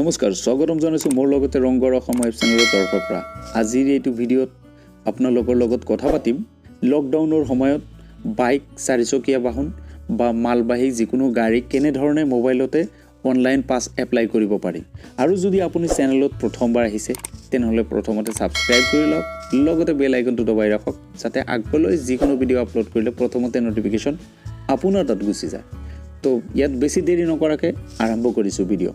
নমস্কাৰ, স্বাগতম জনাইছোঁ মোৰ লগতে ৰংঘৰ অসম ৱেব চেনেলৰ তৰফৰ পৰা। আজিৰ এইটো ভিডিঅ'ত আপোনালোকৰ লগত কথা পাতিম লকডাউনৰ সময়ত বাইক, চাৰিচকীয়া বাহন বা মালবাহী যিকোনো গাড়ী কেনেধৰণে মোবাইলতে অনলাইন পাছ এপ্লাই কৰিব পাৰি। আৰু যদি আপুনি চেনেলত প্ৰথমবাৰ আহিছে, তেনেহ'লে প্ৰথমতে ছাবস্ক্ৰাইব কৰি লওক, লগতে বেল আইকনটো দবাই ৰাখক, যাতে আগলৈ যিকোনো ভিডিঅ' আপলোড কৰিলে প্ৰথমতে ন'টিফিকেশ্যন আপোনাৰ তাত গুচি যায়। তো ইয়াত বেছি দেৰি নকৰাকৈ আৰম্ভ কৰিছোঁ ভিডিঅ'।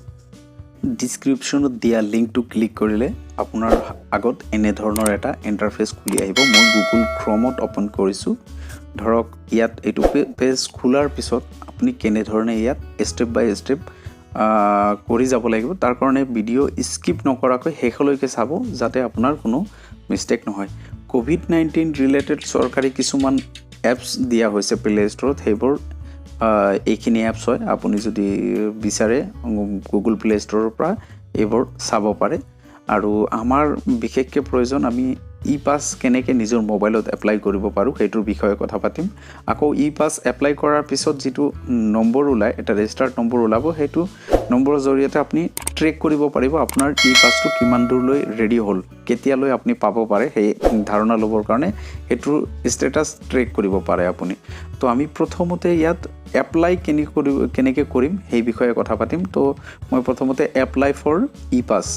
ডিছক্ৰিপশ্যনত দিয়া লিংকটো ক্লিক কৰিলে আপোনাৰ আগত এনেধৰণৰ এটা ইণ্টাৰফেচ খুলি আহিব। মই গুগল ক্ৰমত অ'পেন কৰিছোঁ। ধৰক ইয়াত এইটো পেজ খোলাৰ পিছত আপুনি কেনেধৰণে ইয়াত ষ্টেপ বাই ষ্টেপ কৰি যাব লাগিব, তাৰ কাৰণে ভিডিঅ' স্কিপ নকৰাকৈ শেষলৈকে চাব, যাতে আপোনাৰ কোনো মিষ্টেক নহয়। ক'ভিড-19 ৰিলেটেড চৰকাৰী কিছুমান এপছ দিয়া হৈছে প্লে ষ্ট'ৰত, সেইবোৰ এইখিনি এপছ হয়। আপুনি যদি বিচাৰে, গুগল প্লে ষ্ট'ৰৰ পৰা এইবোৰ চাব পাৰে। আৰু আমাৰ বিশেষকৈ প্ৰয়োজন, আমি ই পাছ কেনেকৈ নিজৰ মোবাইলত এপ্লাই কৰিব পাৰোঁ, সেইটোৰ বিষয়ে কথা পাতিম। আকৌ ই পাছ এপ্লাই কৰাৰ পিছত যিটো নম্বৰ ওলায়, এটা ৰেজিষ্টাৰ্ড নম্বৰ ওলাব, সেইটো নম্বৰৰ জৰিয়তে আপুনি ট্ৰেক কৰিব পাৰিব আপোনাৰ ই পাছটো কিমান দূৰলৈ ৰেডি হ'ল, কেতিয়ালৈ আপুনি পাব পাৰে, সেই ধাৰণা ল'বৰ কাৰণে সেইটোৰ ষ্টেটাছ ট্ৰেক কৰিব পাৰে আপুনি। তো আমি প্ৰথমতে ইয়াত এপ্লাই কেনেকৈ কৰিম, সেই বিষয়ে কথা পাতিম। তো মই প্ৰথমতে এপ্লাই ফৰ ই পাছ,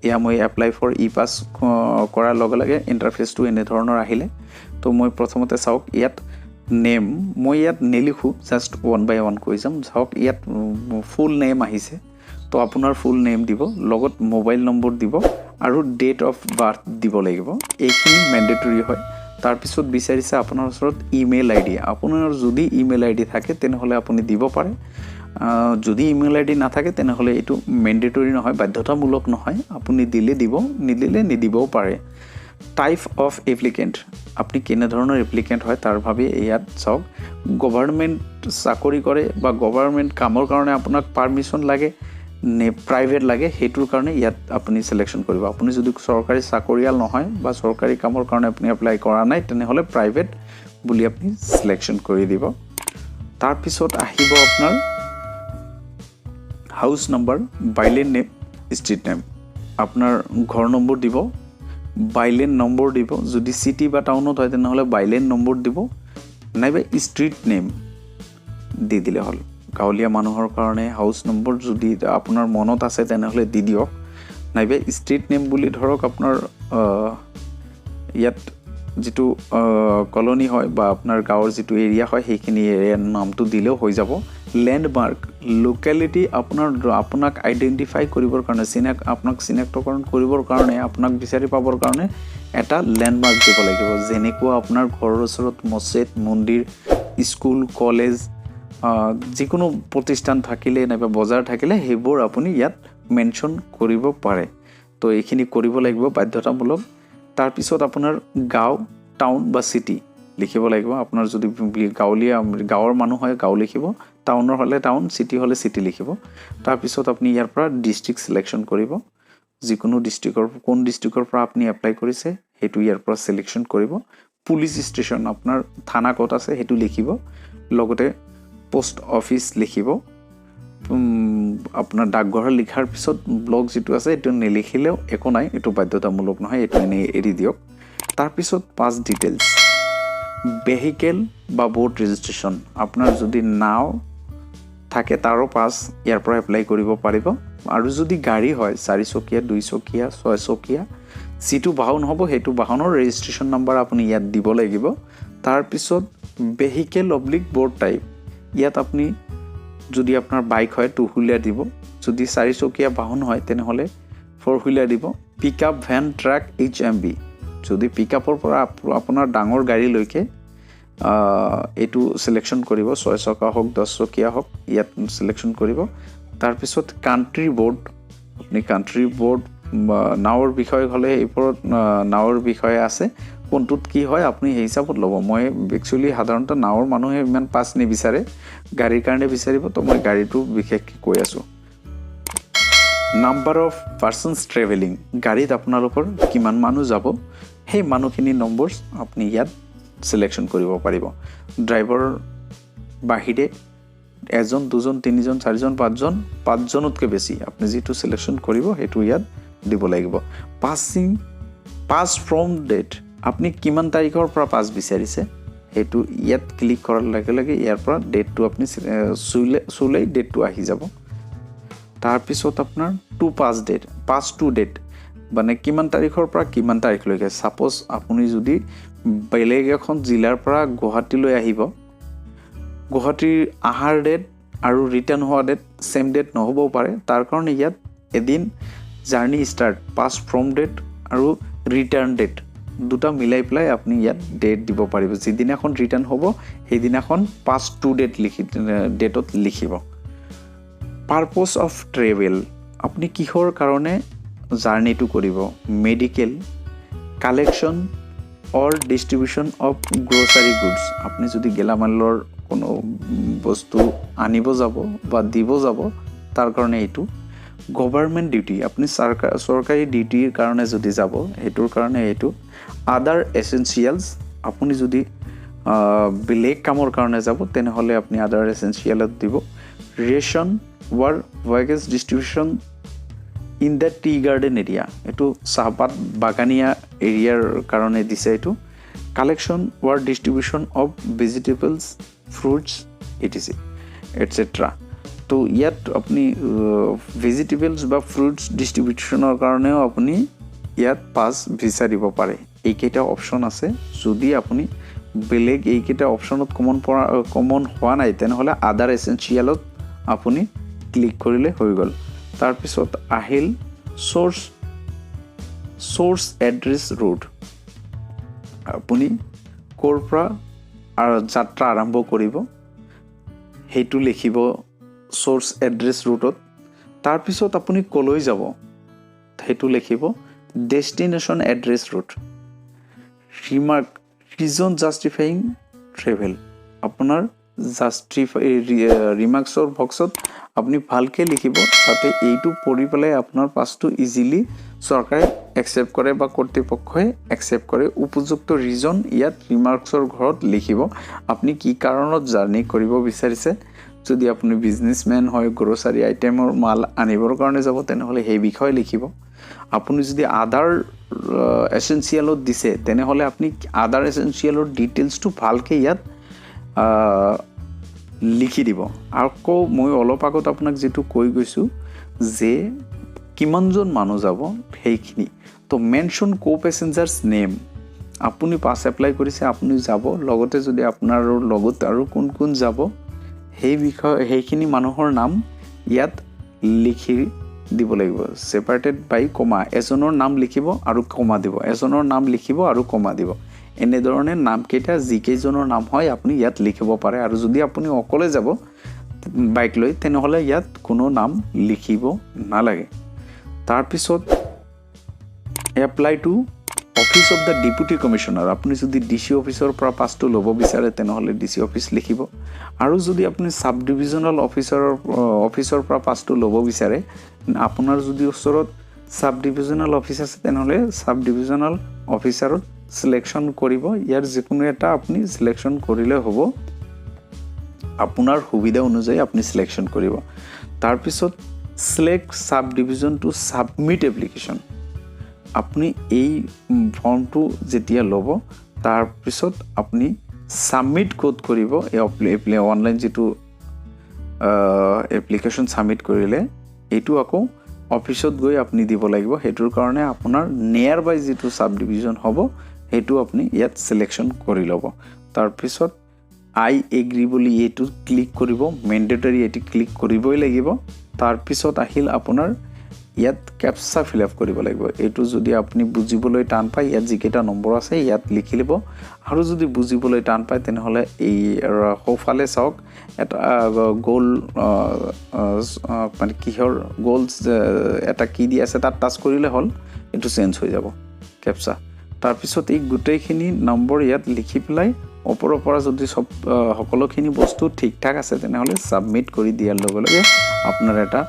এয়া মই এপ্লাই ফৰ ই পাছ কৰাৰ লগে লগে ইণ্টাৰফেচটো এনেধৰণৰ আহিলে। তো মই প্ৰথমতে চাওক ইয়াত নেম, মই ইয়াত নিলিখোঁ, জাষ্ট ওৱান বাই ওৱান কৈ যাম। চাওক ইয়াত ফুল নেম আহিছে, তো আপোনাৰ ফুল নেম দিব, লগত মোবাইল নম্বৰ দিব আৰু ডেট অফ বাৰ্থ দিব লাগিব, এইখিনি মেণ্ডেটৰী হয়। তাৰপিছত বিচাৰিছে আপোনাৰ ওচৰত ইমেইল আই ডি। আপোনাৰ যদি ইমেইল আই ডি থাকে, তেনেহ'লে আপুনি দিব পাৰে। যদি ইমেইল আই ডি নাথাকে, তেনেহ'লে এইটো মেণ্ডেটৰী নহয়, বাধ্যতামূলক নহয়, আপুনি দিলে দিব, নিদিলে নিদিবও পাৰে। টাইপ অফ এপ্লিকেণ্ট, আপুনি কেনেধৰণৰ এপ্লিকেণ্ট হয় তাৰ বাবে ইয়াত চাওক, গভাৰ্ণমেণ্ট চাকৰি কৰে বা গভাৰ্ণমেণ্ট কামৰ কাৰণে আপোনাক পাৰ্মিশ্যন লাগে নে প্ৰাইভেট লাগে, সেইটোৰ কাৰণে ইয়াত আপুনি চিলেকশ্যন কৰিব। আপুনি যদি চৰকাৰী চাকৰিয়াল নহয় বা চৰকাৰী কামৰ কাৰণে আপুনি এপ্লাই কৰা নাই, তেনেহ'লে প্ৰাইভেট বুলি আপুনি চিলেকশ্যন কৰি দিব। তাৰপিছত আহিব আপোনাৰ house number, bylane name, street name. আপোনাৰ ঘৰ নম্বৰ দিব, বাইলেন নম্বৰ দিব, যদি চিটি বা টাউনত হয় তেনেহ'লে বাইলেন নম্বৰ দিব, নাইবা ষ্ট্ৰীট নেম দি দিলে হ'ল। গাঁৱলীয়া মানুহৰ কাৰণে হাউচ নম্বৰ যদি আপোনাৰ মনত আছে, তেনেহ'লে দি দিয়ক, নাইবা ষ্ট্ৰীট নেম বুলি ধৰক আপোনাৰ ইয়াত যিটো কলনী হয় বা আপোনাৰ গাঁৱৰ যিটো এৰিয়া হয়, সেইখিনি এৰিয়াৰ নামটো দিলেও হৈ যাব। লেণ্ডমাৰ্ক লোকেলিটি, আপোনাক আইডেণ্টিফাই কৰিবৰ কাৰণে, আপোনাক চিনাক্তকৰণ কৰিবৰ কাৰণে, আপোনাক বিচাৰি পাবৰ কাৰণে এটা লেণ্ডমাৰ্ক দিব লাগিব। যেনেকুৱা আপোনাৰ ঘৰৰ ওচৰত মছজিদ, মন্দিৰ, স্কুল, কলেজ, যিকোনো প্ৰতিষ্ঠান থাকিলে নাইবা বজাৰ থাকিলে সেইবোৰ আপুনি ইয়াত মেনশ্যন কৰিব পাৰে। তো এইখিনি কৰিব লাগিব বাধ্যতামূলক। তাৰপিছত আপোনাৰ গাঁও, টাউন বা চিটি লিখিব লাগিব। আপোনাৰ যদি গাঁৱৰ মানুহ হয়, গাঁও লিখিব, টাউনৰ হ'লে টাউন, চিটি হ'লে চিটি লিখিব। তাৰপিছত আপুনি ইয়াৰ পৰা ডিষ্ট্ৰিক্ট চিলেকশ্যন কৰিব, যিকোনো ডিষ্ট্ৰিক্টৰ, কোন ডিষ্ট্ৰিক্টৰ পৰা আপুনি এপ্লাই কৰিছে সেইটো ইয়াৰ পৰা চিলেকশ্যন কৰিব। পুলিচ ষ্টেচন, আপোনাৰ থানা ক'ত আছে সেইটো লিখিব, লগতে পোষ্ট অফিচ লিখিব। আপোনাৰ ডাকঘৰ লিখাৰ পিছত ব্লক যিটো আছে এইটো নিলিখিলেও একো নাই, এইটো বাধ্যতামূলক নহয়, এইটো এনেই এৰি দিয়ক। তাৰপিছত পাছ ডিটেইলছ, ভেহিকেল বা বোট ৰেজিষ্ট্ৰেশ্যন, আপোনাৰ যদি নাও থাকে তাৰো পাছ ইয়াৰ পৰা এপ্লাই কৰিব পাৰিব। আৰু যদি গাড়ী হয়, চাৰিচকীয়া, দুইচকীয়া, ছয়চকীয়া, যিটো বাহন হ'ব সেইটো বাহনৰ ৰেজিষ্ট্ৰেশ্যন নাম্বাৰ আপুনি ইয়াত দিব লাগিব। তাৰপিছত ভেহিকেল অব্লিক বোট টাইপ, ইয়াত আপুনি যদি আপোনাৰ বাইক হয় টু হুইলাৰ দিব, যদি চাৰিচকীয়া বাহন হয় তেনেহ'লে ফ'ৰ হুইলাৰ দিব। Pick up, van, truck, HMV, যদি পিক আপৰ পৰা আপোনাৰ ডাঙৰ গাড়ীলৈকে এইটো চিলেকশ্যন কৰিব, ছয় চকা হওক, দহচকীয়া হওক, ইয়াত চিলেকশ্যন কৰিব। তাৰপিছত কাণ্ট্ৰি ব'ৰ্ড, আপুনি কাণ্ট্ৰি ব'ৰ্ড বা নাৱৰ বিষয়ে হ'লে এইবোৰত নাৱৰ বিষয়ে আছে, কোনটোত কি হয় আপুনি সেই হিচাপত ল'ব। মই একচুৱেলি সাধাৰণতে নাৱৰ মানুহে ইমান পাছ নিবিচাৰে, গাড়ীৰ কাৰণে বিচাৰিব, তো মই গাড়ীটো বিশেষকৈ কৈ আছোঁ। নাম্বাৰ অফ পাৰ্চনছ ট্ৰেভেলিং, গাড়ীত আপোনালোকৰ কিমান মানুহ যাব সেই মানুহখিনিৰ নম্বৰ্ছ আপুনি ইয়াত চিলেকশ্যন কৰিব পাৰিব। ড্ৰাইভাৰৰ বাহিৰে এজন, দুজন, তিনিজন, চাৰিজন, পাঁচজন, পাঁচজনতকৈ বেছি আপুনি যিটো চিলেকশ্যন কৰিব সেইটো ইয়াত দিব লাগিব। পাছ ফ্ৰম ডেট, আপুনি কিমান তাৰিখৰ পৰা পাছ বিচাৰিছে সেইটো ইয়াত ক্লিক কৰাৰ লগে লগে ইয়াৰ পৰা ডেটটো আপুনি চুলেই ডেটটো আহি যাব। তাৰপিছত আপোনাৰ to pass date, pass to date মানে কিমান তাৰিখৰ পৰা কিমান তাৰিখলৈকে। ছাপ'জ আপুনি যদি বেলেগ এখন জিলাৰ পৰা গুৱাহাটীলৈ আহিব, গুৱাহাটীৰ অহাৰ ডেট আৰু ৰিটাৰ্ণ হোৱা ডেট ছেইম ডেট নহ'বও পাৰে, তাৰ কাৰণে ইয়াত এদিন journey start, pass from date আৰু ৰিটাৰ্ণ ডেট দুটা মিলাই পেলাই আপুনি ইয়াত ডেট দিব পাৰিব। যিদিনাখন ৰিটাৰ্ণ হ'ব সেইদিনাখন পাছ টু ডেট লিখি ডেটত লিখিব। পাৰপ'জ অফ ট্ৰেভেল, আপুনি কিহৰ কাৰণে জাৰ্ণিটো কৰিব, medical, collection or distribution of grocery goods. আপুনি যদি গেলামালৰ কোনো বস্তু আনিব যাব বা দিব যাব তাৰ কাৰণে এইটো। গভাৰ্মেণ্ট ডিউটি, আপুনি চৰকাৰী ডিউটিৰ কাৰণে যদি যাব সেইটোৰ কাৰণে এইটো। আদাৰ এচেঞ্চিয়েলছ, আপুনি যদি বেলেগ কামৰ কাৰণে যাব তেনেহ'লে আপুনি আদাৰ এচেঞ্চিয়েলত দিব। Ration or wages distribution in the tea garden area, এইটো চাহপাত বাগানীয়া এৰিয়াৰ কাৰণে দিছে এইটো। Collection or distribution of vegetables, fruits, etc etcetera. তো ইয়াত আপুনি ভেজিটেবলছ বা ফ্ৰুটছ ডিষ্ট্ৰিবিউশ্যনৰ কাৰণেও আপুনি ইয়াত পাছ বিচাৰিব পাৰে। এইকেইটা অপশ্যন আছে। যদি আপুনি বেলেগ এইকেইটা অপশ্যনত কমন হোৱা নাই তেনেহ'লে আদাৰ এচেঞ্চিয়েলত আপুনি ক্লিক কৰিলে হৈ গ'ল। তাৰপিছত আহিল চ'ৰ্চ এড্ৰেছ ৰোড, আপুনি ক'ৰ পৰা যাত্ৰা আৰম্ভ কৰিব সেইটো লিখিব চ'ৰ্চ এড্ৰেছ ৰুটত। তাৰপিছত আপুনি ক'লৈ যাব সেইটো লিখিব destination address route. Remark, reason justifying travel, আপোনাৰ জাষ্টিফাই ৰিমাৰ্কছৰ বক্সত আপুনি ভালকৈ লিখিব যাতে এইটো পঢ়ি পেলাই আপোনাৰ পাছটো ইজিলি চৰকাৰে একচেপ্ট কৰে বা কৰ্তৃপক্ষই একচেপ্ট কৰে। উপযুক্ত ৰিজন ইয়াত ৰিমাৰ্কছৰ ঘৰত লিখিব, আপুনি কি কাৰণত জাৰ্ণি কৰিব বিচাৰিছে। যদি আপুনি বিজনেছমেন হয়, গ্ৰ'চাৰী আইটেমৰ মাল আনিবৰ কাৰণে যাব তেনেহ'লে সেই বিষয়ে লিখিব। আপুনি যদি আদাৰ এচেঞ্চিয়েলত দিছে তেনেহ'লে আপুনি আদাৰ এচেঞ্চিয়েলৰ ডিটেইলছটো ভালকৈ ইয়াত লিখি দিব। আকৌ মই অলপ আগত আপোনাক যিটো কৈ গৈছোঁ যে কিমানজন মানুহ যাব সেইখিনি, তো মেনশ্যন কো পেচেঞ্জাৰ্ছ নেম, আপুনি পাছ এপ্লাই কৰিছে আপুনি যাব, লগতে যদি আপোনাৰ লগত আৰু কোন কোন যাব সেই বিষয়ে সেইখিনি মানুহৰ নাম ইয়াত লিখি দিব লাগিব। ছেপাৰেটেড বাই কমা, এজনৰ নাম লিখিব আৰু কমা দিব, এজনৰ নাম লিখিব আৰু কমা দিব, এনেধৰণে নামকেইটা যিকেইজনৰ নাম হয় আপুনি ইয়াত লিখিব পাৰে। আৰু যদি আপুনি অকলে যাব বাইক লৈ তেনেহ'লে ইয়াত কোনো নাম লিখিব নালাগে। তাৰপিছত apply to office of the deputy commissioner, আপুনি যদি ডি চি অফিচৰ পৰা পাছটো ল'ব বিচাৰে তেনেহ'লে ডি চি অফিচ লিখিব। আৰু যদি আপুনি ছাব ডিভিজনেল অফিচৰ পৰা পাছটো ল'ব বিচাৰে, আপোনাৰ যদি ওচৰত ছাব ডিভিজনেল অফিচ আছে তেনেহ'লে ছাব ডিভিজনেল অফিচাৰত চিলেকশ্যন কৰিব। ইয়াৰ যিকোনো এটা আপুনি চিলেকশ্যন কৰিলে হ'ব, আপোনাৰ সুবিধা অনুযায়ী আপুনি চিলেকশ্যন কৰিব। তাৰপিছত select sub division to submit application, আপুনি এই ফৰ্মটো যেতিয়া ল'ব তাৰপিছত আপুনি ছাবমিট ক'ত কৰিব, এই অনলাইন যিটো এপ্লিকেশ্যন ছাবমিট কৰিলে এইটো আকৌ অফিচত গৈ আপুনি দিব লাগিব। সেইটোৰ কাৰণে আপোনাৰ নিয়াৰ বাই যিটো ছাব ডিভিজন হ'ব সেইটো আপুনি ইয়াত চিলেকশ্যন কৰি ল'ব। তাৰপিছত আই এগ্ৰি বুলি এইটো ক্লিক কৰিব, মেণ্ডেটৰী এইটো ক্লিক কৰিবই লাগিব। তাৰপিছত আহিল আপোনাৰ ইয়াত কেপচা ফিল আপ কৰিব লাগিব। এইটো যদি আপুনি বুজিবলৈ টান পায় ইয়াত যিকেইটা নম্বৰ আছে ইয়াত লিখি ল'ব, আৰু যদি বুজিবলৈ টান পায় তেনেহ'লে এই সোঁফালে চাওক এটা গ'ল মানে কিহৰ গ'ল এটা কি দি আছে তাত টাচ কৰিলে হ'ল, এইটো চেঞ্জ হৈ যাব কেপচা। তাৰপিছত এই গোটেইখিনি নম্বৰ ইয়াত লিখি পেলাই ওপৰৰ পৰা যদি চব সকলোখিনি বস্তু ঠিক ঠাক আছে তেনেহ'লে ছাবমিট কৰি দিয়াৰ লগে লগে আপোনাৰ এটা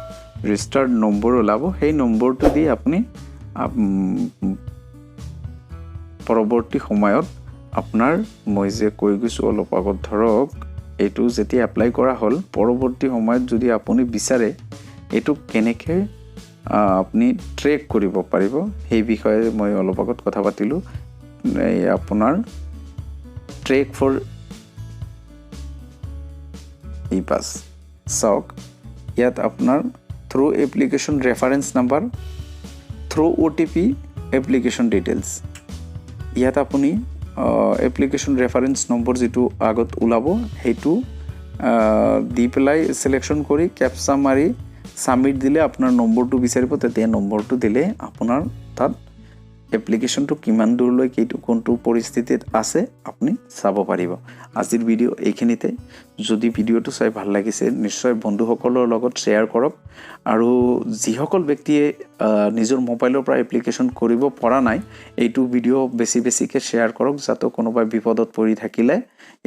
ৰেজিষ্টাৰ্ড নম্বৰ ওলাব। সেই নম্বৰটো দি আপুনি পৰৱৰ্তী সময়ত আপোনাৰ মই যে কৈ গৈছোঁ অলপ আগত, ধৰক এইটো যেতিয়া এপ্লাই কৰা হ'ল, পৰৱৰ্তী সময়ত যদি আপুনি বিচাৰে এইটো কেনেকৈ আপুনি ট্ৰেক কৰিব পাৰিব, সেই বিষয়ে মই অলপ আগত কথা পাতিলোঁ। এই আপোনাৰ ট্ৰেক ফৰ ই পাছ চাওক, ইয়াত আপোনাৰ through application reference number, through OTP, application details. ইয়াত আপুনি এপ্লিকেশ্যন ৰেফাৰেঞ্চ নম্বৰ যিটো আগত ওলাব, সেইটো দি পেলাই চিলেকশ্যন কৰি কেপচা মাৰি ছাবমিট দিলে আপোনাৰ নম্বৰটো বিচাৰিব। তেতিয়া নম্বৰটো দিলে আপোনাৰ তাত এপ্লিকেশ্যনটো কিমান দূৰলৈ, কেইটো কোনটো পৰিস্থিতিত আছে, আপুনি চাব পাৰিব। আজিৰ ভিডিঅ' এইখিনিতে। যদি ভিডিঅ'টো চাই ভাল লাগিছে, নিশ্চয় বন্ধুসকলৰ লগত শ্বেয়াৰ কৰক আৰু যিসকল ব্যক্তিয়ে নিজৰ মোবাইলৰ পৰা এপ্লিকেশ্যন কৰিব পৰা নাই, এইটো ভিডিঅ' বেছি বেছিকৈ শ্বেয়াৰ কৰক, যাতে কোনোবাই বিপদত পৰি থাকিলে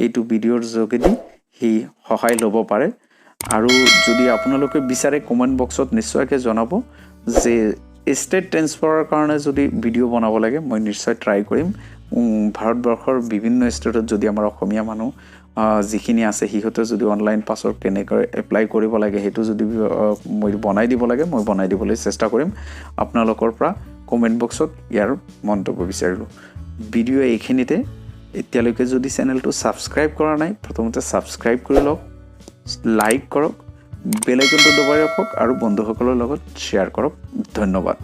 এইটো ভিডিঅ'ৰ যোগেদি সি সহায় ল'ব পাৰে। আৰু যদি আপোনালোকে বিচাৰে, কমেণ্ট বক্সত নিশ্চয়কৈ জনাব যে ষ্টেট ট্ৰেন্সফাৰৰ কাৰণে যদি ভিডিঅ' বনাব লাগে, মই নিশ্চয় ট্ৰাই কৰিম। ভাৰতবৰ্ষৰ বিভিন্ন ষ্টেটত যদি আমাৰ অসমীয়া মানুহ যিখিনি আছে, সিহঁতে যদি অনলাইন পাছৰ কেনেকৈ এপ্লাই কৰিব লাগে, সেইটো যদি মই বনাই দিব লাগে, মই বনাই দিবলৈ চেষ্টা কৰিম। আপোনালোকৰ পৰা কমেণ্ট বক্সত ইয়াৰ মন্তব্য বিচাৰিলোঁ। ভিডিঅ' এইখিনিতে। এতিয়ালৈকে যদি চেনেলটো ছাবস্ক্ৰাইব কৰা নাই, প্ৰথমতে ছাবস্ক্ৰাইব কৰি লওক, লাইক কৰক, বেল আইকনটো দবাই ৰাখক আৰু বন্ধুসকলৰ লগত শ্বেয়াৰ কৰক। ধন্যবাদ।